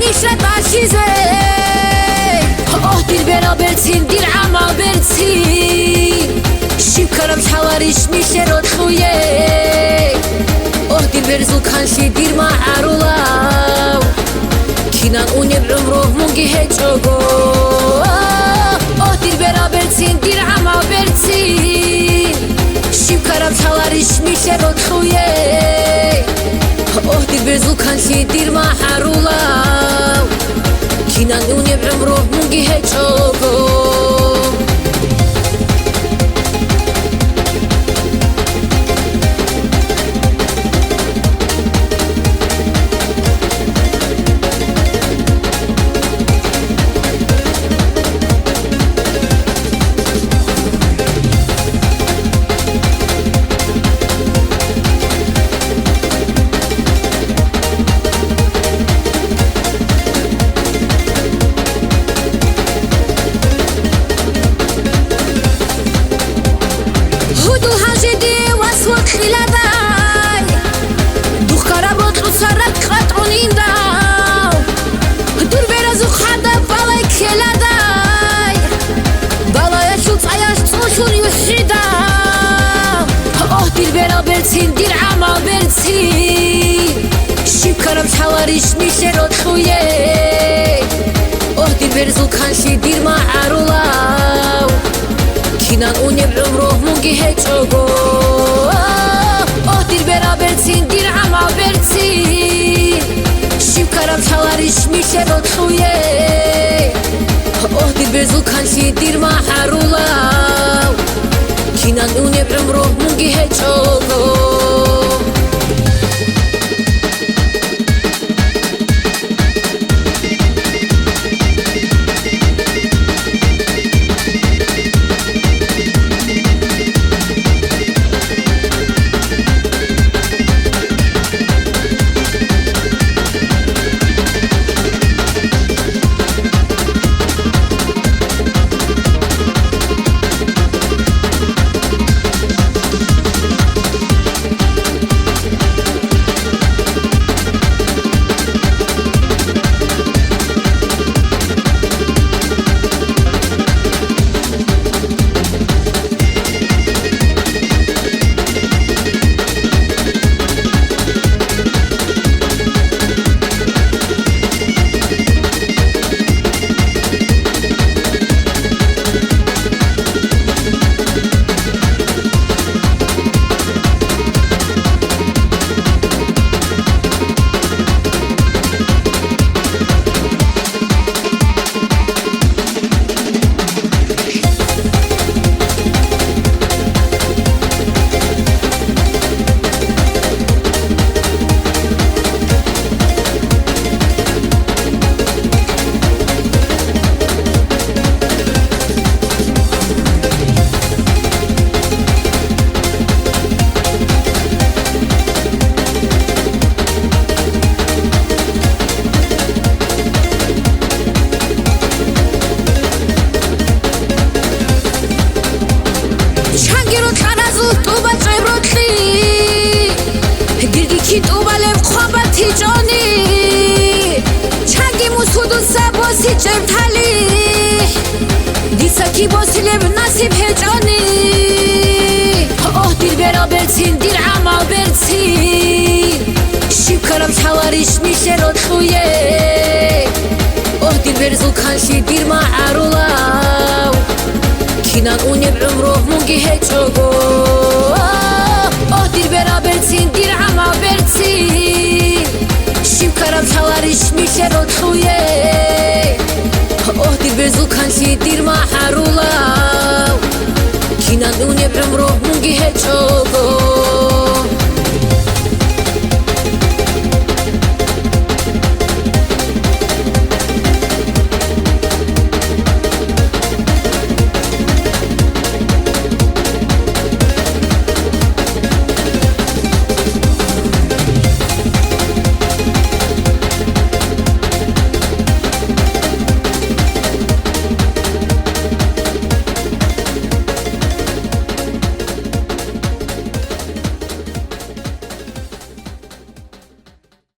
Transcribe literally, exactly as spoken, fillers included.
Нилъ ратӀалъизе. Огь, дир берал берцин, дир гӀамал берцин. Щиб ккараб лъаларищ нилъер рокьуе? Огь, дир берзул канлъи, дир магӀарулав. Кинан унеб гӀумру мунги гьечӀого? Огь, дир берал берцин, дир гӀамал берцин. Щиб ккараб лъаларищ нилъер рокьуе? Огь, дир берзул канлъи, дир магӀарулав. Кинан унеб гӀумру мунги гьечӀого? Гьудул гьанже дие вас вокьиладай, духъараб рокьуса ракь къатӀунин дав. Дур беразухъ гьадаб балай ккеладай, балаялъул цӀаялъ цӀулъун юхӀидав. Огь, дир берал берцин, дир гӀамал берцин. Щиб ккараб лъаларищ нилъер рокьуе? Огь, дир берзул канлъи, дир магӀарулав. Кинан унеб гӀумру мунги гьечӀого? Огь, дир берал берцин, дир гӀамал берцин. Щиб ккараб лъаларищ нилъер рокьуе? Огь, дир берзул канлъи, дир магӀарулав. Кинан унеб гӀумру мунги гьечӀого? Чанги рокьаразул тӀубачӀеб рокьи, дирги кин тӀубалеб хъван батичӀони, чанги мусудуса босичӀеб талихӀ, дица кин босилеб насиб гьечӀони. Огь, дир берал берцин, дир гӀамал берцин. Щиб ккараб лъаларищ нилъер рокьуе? Огь, дир берзул канлъи, дир магӀарулав. Кинан унеб гӀумру мунги гьечӀого? Огь, дир берал берцин, дир гӀамал берцин. Щиб ккараб лъаларищ нилъер рокьуе? Огь, дир берзул канлъи, дир магӀарулав. Кинан унеб гӀумру мунги гьечӀо?